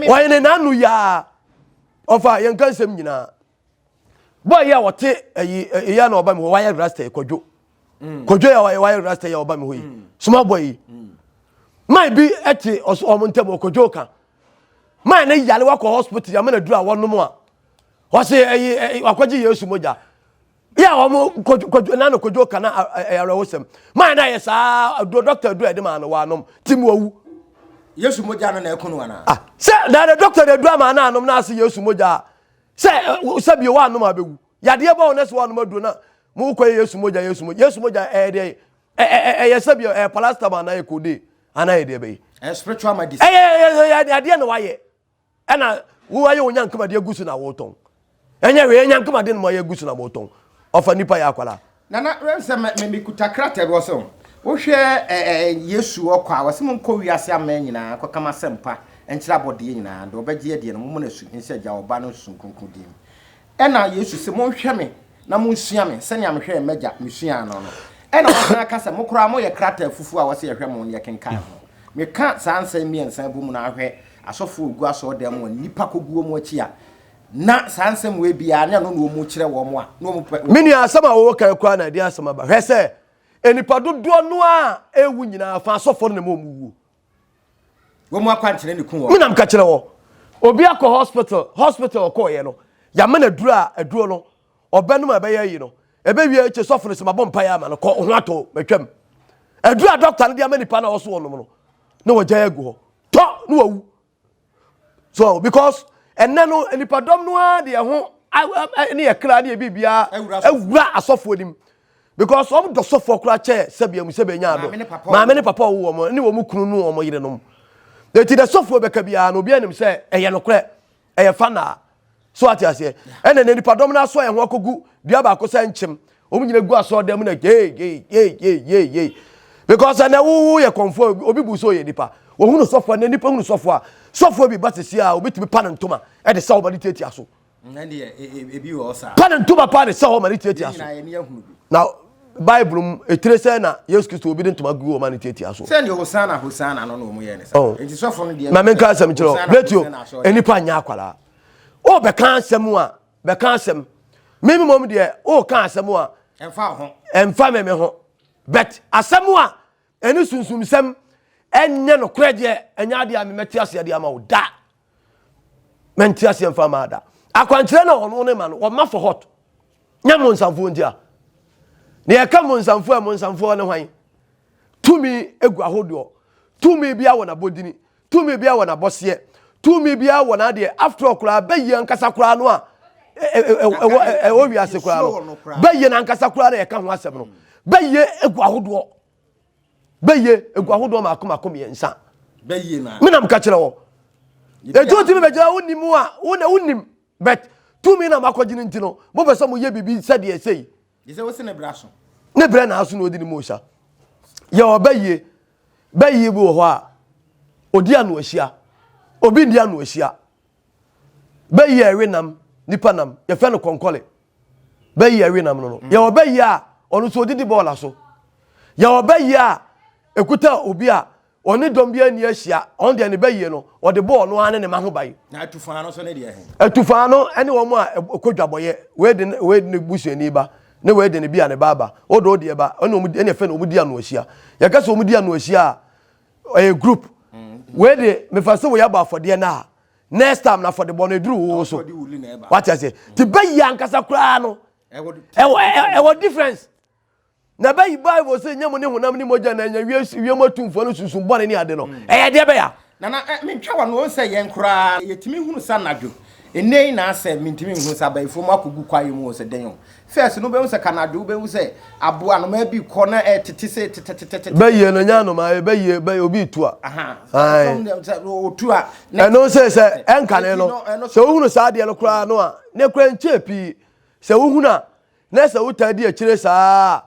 Wɔyɛ ne n'ano yaa ɔfa yɛn ka nsɛm nyinaa. Bɔɔ yi a wɔte ɛyi ɛyi a na ɔba mi hɔ wayɛ rasta yi kɔdwo mm. kɔdwo yi a wayɛ rasta yi a ɔba mi hɔ yi mm. small boy yi mm. Man bi te ɔso wɔn ntam ɔkɔdwo ka. Man ne yare wakɔ hospital yamma na duru a wɔnom a. Wɔse ɛyi ɛyi wakɔgye Yesu mogya. Yɛ a wɔn kɔdwo kɔdwo na no kɔdwo ka na ɛyɛ awerɛhosɛm. Man na yɛ saa aduro doctor aduro a yɛde maa no wanom ti mu wawu. Yesu mogya no na ɛko no anaa? Ah sɛ na the doctor de aduro ama na anom na ase Yesu mogya sɛ sɛ bio wanom a bɛwu. Yadeɛ bɔ wo na sɛ wanom aduro na mo kɔ Yesu mogya Yesu mogya Yesu mogya ɛyɛ deɛ ɛyɛ sɛ bi ɛyɛ paracetamol anaa ɛyɛ codeine anaa ɛyɛ deɛ bɛyi. Ɛyɛ spiritual medicine. Ɛyɛ ɛyɛ adeɛ na wayɛ ɛna wo ayɛ wo nyankoma deɛ gu so na wotɔn ɛnyɛ hwee nyankoma de no mo ayɛ gu so na motɔn ɔfa nipa yɛ akwala. Nana wɛn sɛ mɛ mɛ mekuta krataa bi wɔ so wohwɛ ɛɛ Yesu ɔkɔ a wɔsɛ mo nkɔ wiase aman nyinaa kɔka m'asɛmpa nkyerɛ abɔdeɛ nyinaa deɛ ɔbɛgye adie no mo mo no asu nhyɛ agya ɔba no sunsum kronkron din mu Ɛnna Yesu se, Monhwɛ me na monsua me, sɛnea mehwɛɛ m'Agya mesuaa no no. Ɛnna wasan aka sɛ, Mo koraa moyɛ krataa fufuo a wɔse yɛhwɛ mo na yɛkenkan ho. Meka saa nsɛm mmiɛnsa bɔ mu na ahwɛ asɔfoɔ a wɔgu asɔredan mu a nnipa kɔgu wɔn akyi a, na saa nsɛm wei biara ne ɛno na wɔkyerɛ wɔn a, na wɔpɛ. Me nua, asɛm a wowɔ kan koraa na ɛde asɛm aba. Hwɛ sɛ nnipa dodoɔ no ara a ɛrewu nyinaa fa asɔfoɔ no na ɛma wɔn wuo. Wɔn mu akwankyerɛ ne ku wɔn. Me na meka kyerɛ wɔ. Obi akɔ hospital, hospital ɔkɔɔyɛ no, yɛama no aduro a aduro no, ɔbɛnom a ɛbɛyɛ ayi no, ɛbɛwie akyi sɔfo no sɛ mabɔ mpaeɛ ama no, kɔ ho atɔ matwam. Aduro a dɔkta no de ama nipa no a ɔso ɔnom no, na wɔgyae agu hɔ. Tɔ na wawu. So because ɛnɛ no nipadɔm no ara de ɛho ne yɛ kra ne yɛ biribiara awura asɔfoɔ nim because wɔn dɔ sɔfoɔ koraa kyɛ sɛbi ɛmu sɛbi enya ado maame ne papa ɔwɔ wɔn ne wɔn kunu no wɔn yerenom eti dɛ sɔfoɔ bɛka biara na obi anim sɛ ɛyɛ nokorɛ ɛyɛ fa naa So ate aseɛ? Ɛna na nipadɔm no asoa yɛn ho akɔgu dua baako sɛ nkyem. Wɔn nyina gu asɔre dan mu na yei yei yei yei yei yei. Because ɛnɛ wo yɛ kɔnfoɔ obi bu sɛ ɔyɛ nipa. Wɔhunu sɔfoɔ ɛnɛ nipa hunu sɔfoɔ a sɔfoɔ bi ba sisi a obi tumi pa ne ntoma ɛde sɛ ɔma ne tiatia so. Pa ne ntoma pa de sɛ ɔma ne tiatia so. Na Bible mu etire sɛ na Yesu Kristo obi de ntoma gu ɔma ne tiatia so. Sɛ deɛ Hosana Hosana no na wɔn yɛ ne sa. Oh. Nti sɔfo no deɛ. Ma menka asɛm kyerɛ wo. Bletio, nipa nyɛ akwadaa. O bɛka asɛm a bɛka asɛm. Me mmom deɛ o ka asɛm a. Ɛmfa ho. Ɛmfa me me ho. But asɛm a ɛne sunsumsɛm ɛnyɛ nokorɛ deɛ ɛnyɛ adeɛ a memɛte aseɛ deɛ ama wo da. Mente aseɛ mfa ma da. Akwankyerɛ na ɔno ne ma no wɔma for hot. Nyɛ monsamfoɔ nti a. Na yɛka monsamfoɔ a monsamfoɔ ne hwan? Tumi egu ahodoɔ. Tumi bi awɔ n'abɔdini. Tumi biara wɔ n'abɔseɛ. Tumi biara wɔ n'adeɛ. After all koraa, bɛyie ankasa koraa no a ɛwɔ ɛwɔ wiase koraa no, bɛyie no ankasa koraa na yɛka ho asɛm no. Bɛyie egu ahodoɔ. Bɛyie egu ahodoɔ mako mako mmiɛnsa. Bɛyie na. Me nam ka kyerɛ wɔ. Etu tumi bɛgyina wo nim a wo na wo nim but tumi na makɔgye no nti no mo pɛ sɛ mo yɛ biribi sɛdeɛ ɛsɛ yi. Gye sɛ wose ne berɛ aso. Ne berɛ na aso na ɔdi ne mu osa. Yɛ ɔbɛyie. Bɛyie bi wɔ hɔ a, ɔdi ano ahyia. Obi ndi ano ahyia. Bɛyie a ɛwe nam, nipa nam, yɛfrɛ no kɔnkɔle. Bɛyie a ɛwe nam no no. Mm. Yɛ ɔbɛyie a, ɔno nso ɔdidi bɔɔla so. Yɛ ɔbɛyie a, ɛkuta obi a Ɔne dɔm bi anni ahyia. Ɔno deɛ ne bayie no, ɔde bɔɔ ɔno ara ne ne mma ho ban. Na atufaa no nso ne deɛ he? Atufaa no ne wɔn a ɛkɔ dwabɔyɛ. Wei de wei de ne busuani ba, ne wei de ne bi a ne ba aba. Wode wo deɛ ba, ɛne wɔn ɛne ɛfɛ na wɔn di ano ahyia. Yɛka sɛ wɔn di ano ahyia a, ɛyɛ group. Wei de mefa sɛ wei abɔ afɔdeɛ no a, next time na afɔdebɔ no eduru wo so. Wate aseɛ? Ti bɛyie ankasa koraa no, ɛwɔ ɛwɔ difference. Na bɛyi Bible sɛ nyɛ mo ne honam ne mogya na anya wiase wiem atumfoɔ no sunsum bɔne ne ade no. Mm. Ɛyɛ deɛ bɛya. Nana, eh, mentwa wa no sɛ yɛn koraa yɛtumi hunu sa anadwo. Ɛnnɛ yi na asɛ mentumi nhunu sɛ abayifoɔ mu akɔgu kwaeɛ mu wɔ sɛ dɛn o. First no wobɛhu sɛ kanadwo wobɛhu sɛ aboa anomaa bi kɔ na ɛtete sɛ tetetetete. Bɛyie no nyɛ anomaa bɛyie bɛyɛ obi tu a. Otu a. Ɛno sɛ sɛ ɛnkane no sɛ wohunu saa adeɛ no koraa no a ne koraa nkyɛɛ pii sɛ wohunu a Na sɛ wotaa di akyire saa a,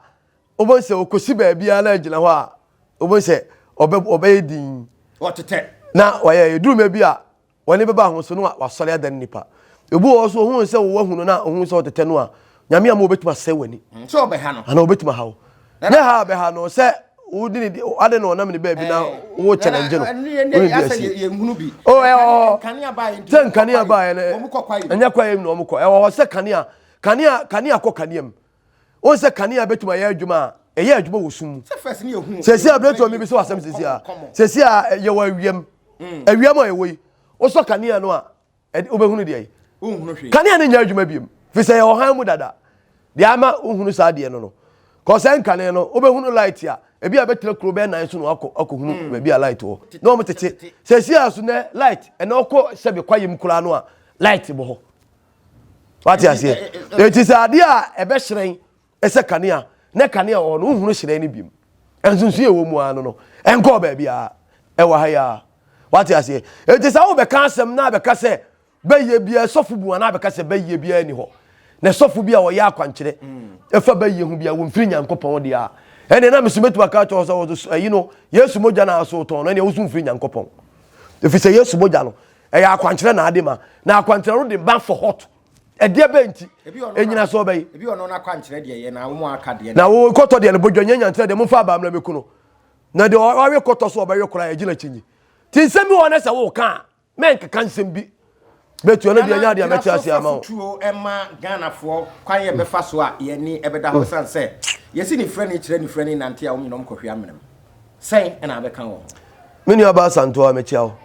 wobɛhu sɛ ɔkɔsi baabiara na agyina hɔ a, wobɛhu sɛ ɔbɛ ɔbɛyɛ din. Ɔtetɛ. Na wayɛ ɛduru mmerɛ bi a, wɔne bɛba ho so na wasɔre adane nipa. Ebi wɔ hɔ so ohun sɛ wowɔ ahunu na ohun sɛ ɔtetɛ no a, Nyame ama obɛtumi asɛe w'ani. Mm, sɛ ɔbɛha no. Anaa obɛtumi aha wo. Nyɛ ha a bɛha no sɛ wode ne ade na ɔnam ne baabi na eh, wo challenge no. Wone di asie. Oh, ɛwɔ hɔ. Sɛ nkanea baeɛ no, ɛnyɛ kwaeɛ mu na wɔn kɔ. Ɛwɔ hɔ sɛ kanea Kanea kanea kɔ kanea mu. Wohu sɛ kanea bɛtumi ayɛ adwuma a, ɛyɛ adwuma wɔ sum mu. Sɛsi a berɛ mi bi sɛ wasɛm sɛsi a sɛsi a yɛwɔ awiam mm. awiam a yɛwɔ yi wosɔ kanea no a wobɛhunu deɛ yi kanea no nyɛ adwuma biom fi sɛ yɛwɔ han mu dada deɛ ama wohunu saa deɛ no no kɔsɛ nkane no wobɛhunu light a ebi a bɛtena kuro bɛyɛ nan so na wakɔ akɔhunu mm. baabi a light wɔ na wɔn tete sɛsi a so nɛ light ɛna ɔkɔ sɛbi kwayem koraa no a light bɔ hɔ wate aseɛ eti sɛ adeɛ a ɛbɛhyerɛn Sɛ kanea, na kanea wɔ hɔ no, wohunu hyerɛn no biom. Nsonsonoe a ɛwɔ mu ara no no, ɛnkɔɔ baabiara. Ɛwɔ ha yi ara. Wate aseɛ? Enti sɛ wobɛka asɛm na abɛka sɛ bɛyɛ biara, sɔfo bu anaa abɛka sɛ bɛyɛ biara ni hɔ, na sɔfo bi a ɔyɛ akwankyerɛ ɛfa bɛyɛ ho biara, wɔmfiri Nyankopɔn deɛ a, ɛnneɛ na meso mɛtumi aka akyerɛ wo sɛ ɛyi no, Yesu mogya na aso tɔn no, ɛnneɛ wo so mfiri Nyankopɔn. Ɛfiri sɛ Yesu mogya no, ɛyɛ akwankyerɛ na ade ma, na akwankyerɛ no de ba for hot. Ɛdeɛ bɛn nti? Ɛnyina soɔ bɛyi. Ebi ɔno n'akwankyerɛ deɛ yɛ na wɔn aka deɛ. Na wo kɔtɔ deɛ no bodwa nyɛ nyankyerɛ deɛ momfa abaa mmra mɛku no. Na deɛ ɔwe kɔtɔ so ɔbɛwe koraa yɛgyina kyinyi. Ti nsɛm bi wɔ ne sɛ woka a mɛnkeka nsɛm bi. Bɛtu ɛno deɛ nyɛ adeɛ mɛte aseɛ ama wo. Tuo ɛma Ghanafoɔ kwan yɛ bɛfa so a yɛni ɛbɛda hɔ san sɛ yɛsi ne frɛ kyerɛ ne frɛ nante a wɔn nyinaa wɔn kɔhwe amena mu. Sɛn ɛna abɛka wɔ ho? Me nua baa Santoa mekyia wo.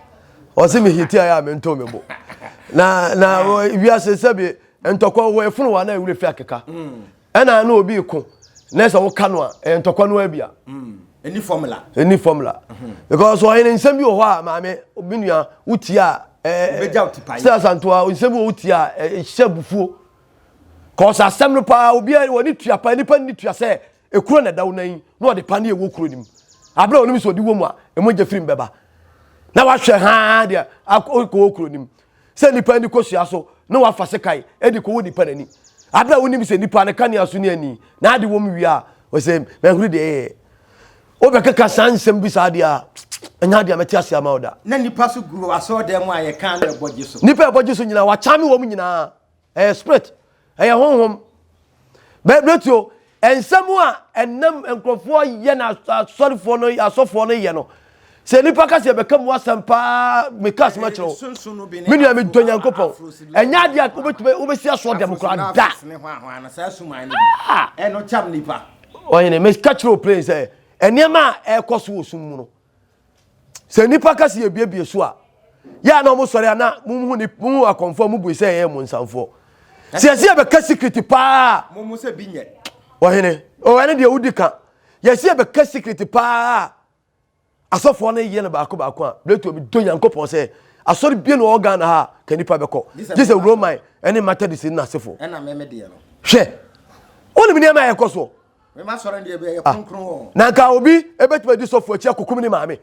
Ɔse me hiti ayɛ a mento me bo. Na na wiase sɛbi ntɔkwa wɔ efunu wa na ewura fi akeka. Mm. Ɛna na obi ko na sɛ woka no a ɛyɛ ntɔkwa no abia. Mm. Any formula. Any formula. Mm -hmm. Because ɔhene nsɛm bi wɔ hɔ a maame me nua wotie a ɛɛ sɛ Santoa nsɛm bi wɔ wotie a ɛhyɛ bufuo. Kɔs asɛm no paa obi a wɔne tua paa nipa ni tua sɛ Ekuro na ɛda wo nan yi na ɔde paneɛ wɔ kuro no mu. Abere a ɔnim sɛ ɔde wɔ mu a, mogya firi mu bɛba. Na wahwɛ haa deɛ akɔ wɔ kuro no mu. Sɛ nipa ani kɔsua so na wafa sekan de kɔwɔ nipa n'ani. Abere a wonim sɛ nipa no kanea so ne ani na ade wɔ mu wie a, ɔsɛ mahuru deɛ ɛyɛ. Wobɛkeka saa nsɛm bi saa deɛ a, ɛnyɛ adeɛ a mɛte ase ama wo da. Na nipa so gu asɔɔdan mu a yɛka na ɛbɔ gye so. Nipa ɛbɔ gye so nyinaa, wakyame wɔn nyinaa. Ɛyɛ spirit, ɛyɛ honhom. Bɛbrɛtuo, nsɛm a ɛnam nkurɔfoɔ yɛ na asɔrefoɔ no asɔfoɔ no yɛ no, sɛ nipa ka sɛ yɛbɛka mu asɛm paa, meka asɛm akyerɛ wo. Me nua medɔ Nyankopɔn. Ɛnyɛ adeɛ a wobɛtumi wobɛsi asoɔ dɛm koraa da. Ɔhene, meka kyerɛ wo plain sɛ nneɛma a ɛrekɔ so wɔ sum mu no, Sɛ nnipa ka sɛ yɛbiebie so a, yɛ a na wɔn sɔre a na mo hu mo hu akɔmfoɔ mo bui sɛ yɛyɛ mo nsamfoɔ. Sɛ yɛsi yɛbɛka secret paa. Mo mo sɛ bi nyɛ. Ɔhene, o ɛne deɛ wodi ka. Yɛsi yɛbɛka secret paa. Asɔfoɔ no yɛ no baako baako a, biletu obi dɔ Nyankopɔn sɛ asɔre bie na ɔwɔ Ghana ha ka nipa bɛkɔ. Gye sɛ Roman ɛne Methodist ne n'asefoɔ. Ɛna mɛmɛ deɛ no. Hwɛ, wonim nneɛma a ɛkɔ soɔ. Ah, na nka obi ebetumi adi sɔfo akyi akokum ne maame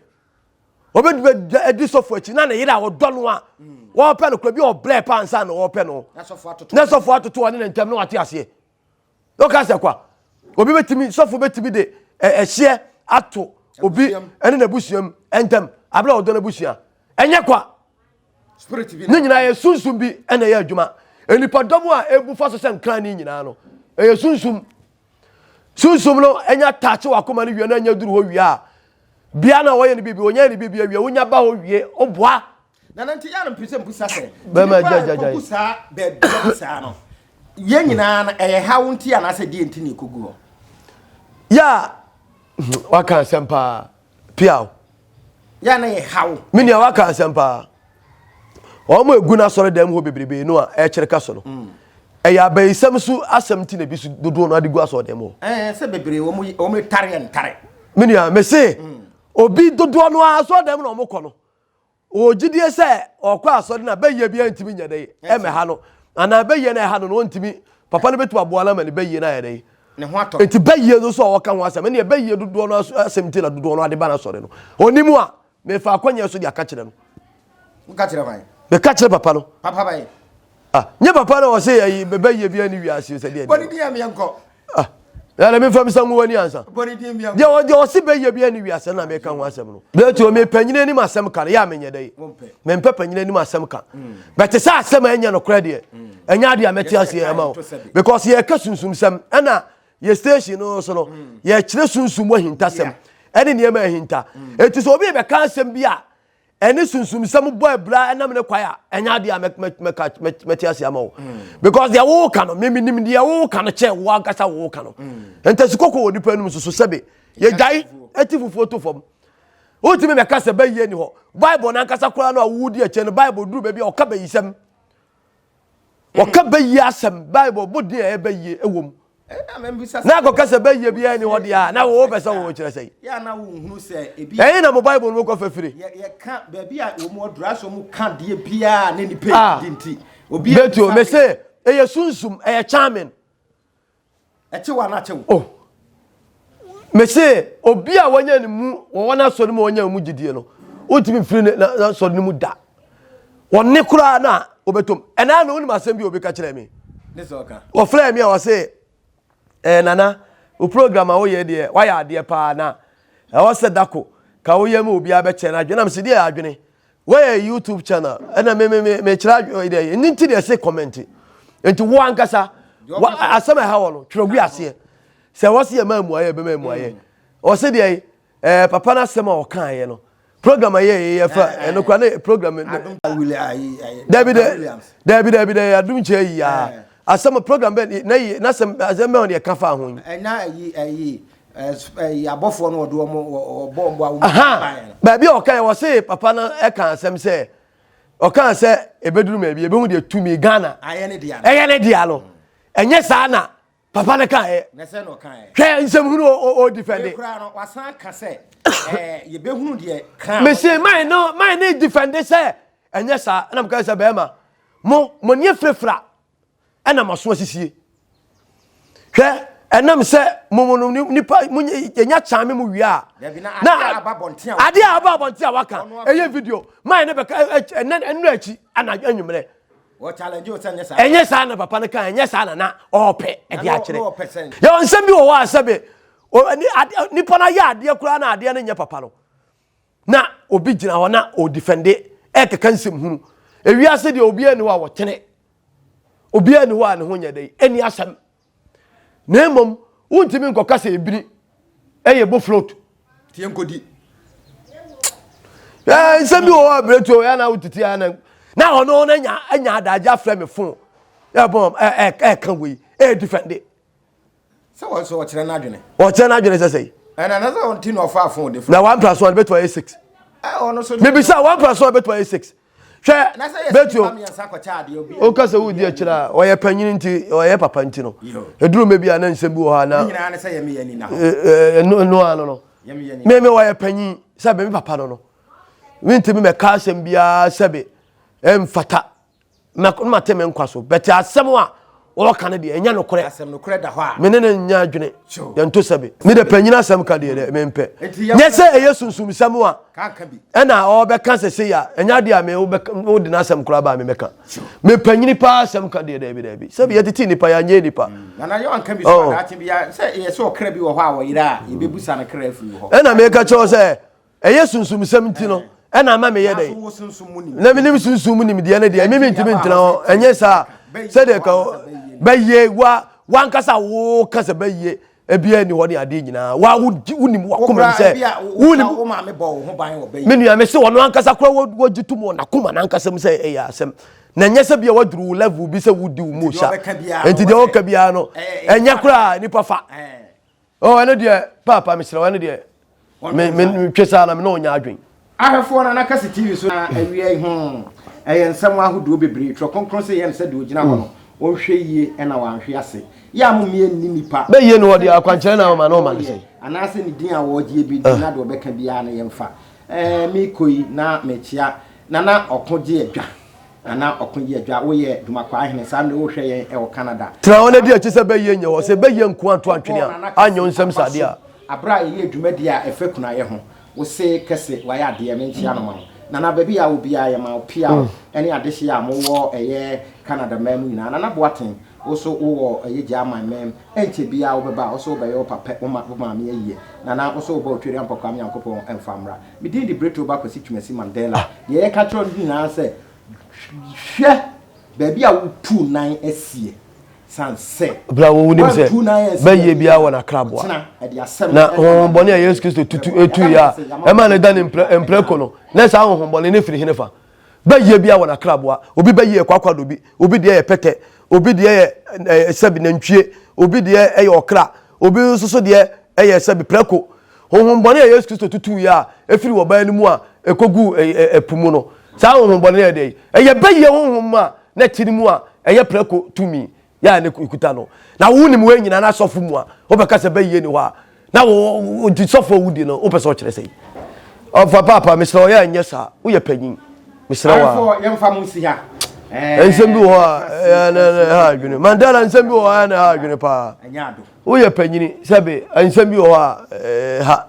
obetumi adi sɔfo akyi na ne yere a ɔdɔ no a mm. wɔpɛ no kura bi ɔbrɛ pa ansa na wɔpɛ no na sɔfo atoto ɔne ne ntɛm na wate aseɛ ɔka sɛ kwa obi betumi sɔfo betumi de ɛhyeɛ ato obi ɛne n'abusuam ntɛm abere a ɔdɔ n'abusua ɛnyɛ kwa ne nyinaa yɛ sunsum bi ɛna ɛyɛ adwuma nipadɔm a ebu fa so sɛ nkran ne nyinaa no ɛyɛ sunsum Sunsum no nya taakye w'akoma no wie na nya duru hɔ wie a, bia na wɔyɛ no biribi, wɔnya ne biribi awie, wonya ba hɔ wie, woboa. Nana nti yɛ no mpɛ sɛ mpusa sɛ bɛma gya gya gya saa baabi bi saa no yɛn nyinaa no ɛyɛ haw nti anaasɛ deɛ nti na ɛkɔgu hɔ yɛ a waka asɛm paa piaw Yɛ na yɛ haw. Me nua waka asɛm paa. Wɔn a egu n'asɔre dɛm hɔ bebrebe no a ɛkyerɛ ka so no. Mm. Ɛyɛ abayisɛm so asɛm ti na ebi so dodoɔ no ade gu asɔre dɛm hɔ. Ɛɛ sɛ bebree wɔn wɔn tare yɛ ntare. Me nua mese mm. obi dodoɔ no ara asɔre dɛm na wɔn kɔ no. Ɔwɔ gyidie sɛ ɔkɔ asɔre no a bɛyɛ biara ntumi nyɛ dɛn ɛmɛha no anaa bɛyɛ no ɛha no no ɔntumi papa no bɛtumi aboa no ama ne bɛyie no ayɛ dɛn ne ho atɔ nti bɛyie no so a ɔka ho asɛm ɛneɛ bɛyie dodoɔ no asɛm nti na dodoɔ no ade ba no asɔre no ɔnim a mefa akɔnyɛ so de aka kyerɛ no woka kyerɛ hwan meka kyerɛ papa no papa bɛyɛ ah nye papa no ɔsɛ yɛ bɛyie biara ne wiase sɛ deɛ bɔne din a meɛnkɔ Ah, yàrá mi nfa mi nsa ngu w'ani ansa. Deɛ ɔde ɔsi bɛ yɛ bi ɛni wiase na meka ho asɛm no. Bɛɛti o mi panyin anim asɛm ka no yɛ a menyɛ dɛ yi. Mempɛ panyin anim asɛm ka. Bɛte sɛ asɛm a ɛnyɛ nokorɛ deɛ ɛnyɛ adeɛ a mɛte aseɛ ɛma wo. Because yɛka sunsum sɛm ɛna yɛ station no so no yɛkyerɛ sunsum mu ahintasɛm ɛne nneɛma ahinta. Eti sɛ obi bɛka asɛm bi a. ɛne sunsumsɛm bɔ abira ɛnam ne kwan a ɛnyɛ adeɛ a mɛka mɛte ase ama wo mm. because deɛ woka no mimi nim deɛ woka no kyɛ wo ankasa woka no mm. ntasi kɔkɔ wɔ nipa anim soso sɛbe yɛgyae ɛti fufuo to fam wotumi bɛka sɛ bɛyie ni hɔ bible no ankasa koraa no a wodi akyɛ no bible duru baabi a ɔka bɛyisɛm Wɔka bɛyie asɛm, Bible bɔ din a ɛyɛ bɛyie wɔ mu. Na akɔka sɛ bɛyie biara ni hɔ deɛ a, na wɔwɔ sɛ wɔwɔ kyerɛ sɛ. Ɛyɛ na mo Bible no kɔ fafiri. Ah, Betuo, me se, ɛyɛ sunsum, ɛyɛ charming. Ɛkyew anaa akyew? Oh. Mese obi a wanya ne mu wɔwɔ n'asɔre mu a wanya mu gyidie no wontumi mfiri ne n'asɔre no mu da. Wɔne koraa no a wɔbɛtɔm. Ɛnaa na wonim asɛm bi a obi ka kyerɛ me. Wɔfrɛ me a wɔse eh, nana wo program a woyɛ deɛ woayɛ adeɛ paa na ɛwɔ sɛ dako ka woyɛ ma obiara bɛkyɛ no adwene na mese deɛ adwene Wɔyɛ YouTube channel ɛna me me me me kyerɛ adwene deɛ ɛni nti deɛ ɛsɛ comment nti wo ankasa wa asɛm ɛha wɔ no twerɛ gu aseɛ sɛ wɔsi yɛ maa mu ayɛ bɛma mu ayɛ ɔsɛ deɛ ɛɛ papa n'asɛm a ɔka yɛ no program ayɛ yɛ yɛ fa ɛno kora ne program dabi dɛ dabi dabi dɛ adum kyɛ yi ya asɛm program bɛ na yi n'asɛm asɛm bɛ wɔn deɛ ka fa ho yi. Ɛna ayi ayi abɔfoɔ no wɔde wɔn wɔbɔ wɔn bɔ a wɔn baeɛ no. Baabi a ɔka yɛ wɔse papa no ɛka asɛm sɛ ɔka sɛ ebeduru baabi ebehu deɛ tumi Ghana ayɛ ne dea no ɛyɛ ne dea no ɛnyɛ saa na papa no ka yɛ na sɛ na ɔka yɛ hwɛ nsɛm hunu o defende. Ekura no wasan ka sɛ ɛɛ yɛbɛhunu deɛ kra. Mese man no man ne defende sɛ ɛnyɛ saa ɛna mo ka sɛ bɛrima mo mo nie firafira. ɛna mo aso asisie hwɛ ɛnam sɛ mo mo no nipa mo yɛnya kyan me mo wie a na adeɛ a aba abɔnten a waka ɛyɛ video maa ne bɛka ɛnɛ ɛnura akyi ana anwummerɛ ɛnyɛ saa na papa no ka ɛnyɛ saa na na ɔɔpɛ ɛde akyerɛ yɛwɔ nsɛm bi wɔ hɔ a sɛbe nipa no ayɛ adeɛ koraa na adeɛ no nyɛ papa no na obi gyina hɔ na ɔdifɛnde ɛkeka nsɛm hunu ewiase deɛ obiara ni hɔ a wɔtene obiara ni hɔ a ne ho nyɛ dɛ ɛni asɛm na mmom wontumi nkɔka sɛ ebini ɛyɛ bo float tie nkɔdi ɛɛ nsɛm bi wɔ hɔ a beretuo yɛ na wotete ya na na ɔno no anya anya adagye afrɛ me fon ɛbɔn ɛ ɛ ɛka wei ɛyɛ difɛnde Sɛ wɔn so ɔkyerɛ n'adwene. Ɔkyerɛ n'adwene sɛ sɛyi. Ɛna na sɛ ɔnti na ɔfa afon de fún. Na one plus one bɛtuma yɛ six. Ɛ ɔno so. Mibisa one plus one bɛtuma yɛ six. Hwɛ bɛtuo. O kasa wo di akyire a ɔyɛ panyin nti ɔyɛ papa nti no. Eduru mɛ bi a na nsɛm bi wɔ hɔ a na. Ne nyinaa ne sɛ yɛ mi yɛ ni na hɔ. Ɛno ɛno ano no. Mɛmɛ ɔyɛ panyin sɛ bɛ mi papa no no. Mi ntumi mɛ ka asɛm biara sɛbi ɛnfata. na mate me nkwa so bɛte asɛm a wɔka no deɛ ɛnyɛ nokorɛ asɛm nokorɛ da hɔ a me ne no nyɛ adwene yɛnto sɛ bi me de panyin asɛm ka deɛ dɛ mempɛ nyɛ sɛ ɛyɛ sunsumsɛm a ɛna ɔbɛka sɛ sei a ɛnyɛ adeɛ a me wode n'asɛm koraa ba a memɛka me panyini paa asɛm ka deɛ daabi daabi sɛbi yɛtete nnipa yɛanyɛ nnipa mm. nana yɛ wanka bi so adaakye bi sɛ yɛ sɛ ɔkra bi wɔ hɔ a wɔyerɛ a yɛbɛbusa no kra afiri hɔ ɛna meka kyerɛ sɛ Ɛyɛ sunsumsɛm nti no, ɛna ama meyɛ dɛn? Na menim sunsum mu nimdeɛ no deɛ, mimi ntumi ntena hɔ. Ɛnyɛ saa sɛdeɛ ka bɛyɛ wa wankasa woka sɛ bɛyɛ ebiara ni hɔ ne adeɛ nyinaa wa wonim wakoma mu sɛ wonim me nua me se ɔno ankasa kora wɔgye tom wɔ n'akoma n'ankasa mu sɛ ɛyɛ asɛm na ɛnyɛ sɛ bia waduru wo level bi sɛ wodi wo mu sa nti deɛ ɔka biara no ɛnyɛ koraa nipa fa Oh, ɛno deɛ paapa mesrɛ wo ɛno deɛ me me metwe saa na me ne ɔnyɛ adwen. Ahwɛfoɔ Nana Kɛse TV so na awia yi ho ɛyɛ nsɛm ahodoɔ bebree Twerɛ Kronkron se yɛn sɛ deɛ ɔgyina hɔ no ɔnhwɛ yie na wanhwe ase Yɛ a mommie nni nipa Bɛ yie no hɔ deɛ akwankyerɛ na ɔma na ɔma no sɛn. Anaasɛ ne din a wɔregyeɛ bi nti na deɛ ɔbɛka biara no yɛmfa Ɛɛ merekɔ yi na mekyea Nana Ɔko gye adwa Nana Ɔko gye adwa woyɛ Dumakwaa hene saa mmerɛ wohwɛ yɛn wɔ Canada. Tena hɔ na di akyi sɛ bɛyie nyɛ hɔ, sɛ bɛyie nko anto antwene a, anyɛ wo nsam sɛ adeɛ a. Aberɛ a yɛyɛɛ dwumadie a ɛfa kunayɛ ho, wo se kɛse wayɛ adeɛ menkyea no ma wo. Nana baabi a wɔ biara yɛma wo peaw ɛne adehyeɛ a mowɔ ɛyɛ Canada man mu nyinaa. Nana Boateng wo so wowɔ ɛyɛ German man mu ɛnkyɛ biara wobɛba a wo so wobɛyɛ wo papa wo maame ayie. Nana wo so wobɔ Otweri Ampɔkwaa me Nyankopɔn mfa mmra. Me din de Bretto Ba Kwasi Twumasi Mandela. Deɛ yɛka kyerɛ wo no nyinaa sɛ, hwɛ baabi a wotu nan asie. San sɛ. Bere a wonim sɛ bɛyɛ biara wɔ n'akraboa na honhommɔne a Yesu Kristo tutu etuiɛ a ɛma no da ne mprako no, na saa honhommɔne no firi hene fa? Bɛyɛ biara wɔ n'akraboa. Obi bɛyɛ yɛ kwaakwadobi, obi deɛ yɛ pɛtɛ, obi deɛ yɛ ɛɛ sɛbi nantwie, obi deɛ yɛ ɔkra, obi nso so deɛ yɛ sɛbi prako. Honhommɔne a Yesu Kristo tutuiɛ a ɛfiri ɔbaa no mu a ɛkɔguu ɛpo mu no, saa honhommɔne no yɛ dɛn? Ɛyɛ bɛyɛ honhom a na ɛte ne mu a ɛyɛ prɛko tumi yɛ a ne kuta no. Na wonim wei nyinaa na asɔfo mu a wobɛka sɛ bɛyie ni hɔ a na wo nti sɔfo a wodi no wopɛ sɛ ɔkyerɛ sɛ ɔfa paapa mesrɛ ɔyɛ anyɛ saa woyɛ panyin mesrɛ wa yɛmfa mo nsi ha nsɛm bi wɔ hɔ a ɛha adwene Mandela nsɛm bi wɔ hɔ a ɛha adwene paa woyɛ panyini sɛbe nsɛm bi wɔ hɔ a ɛha.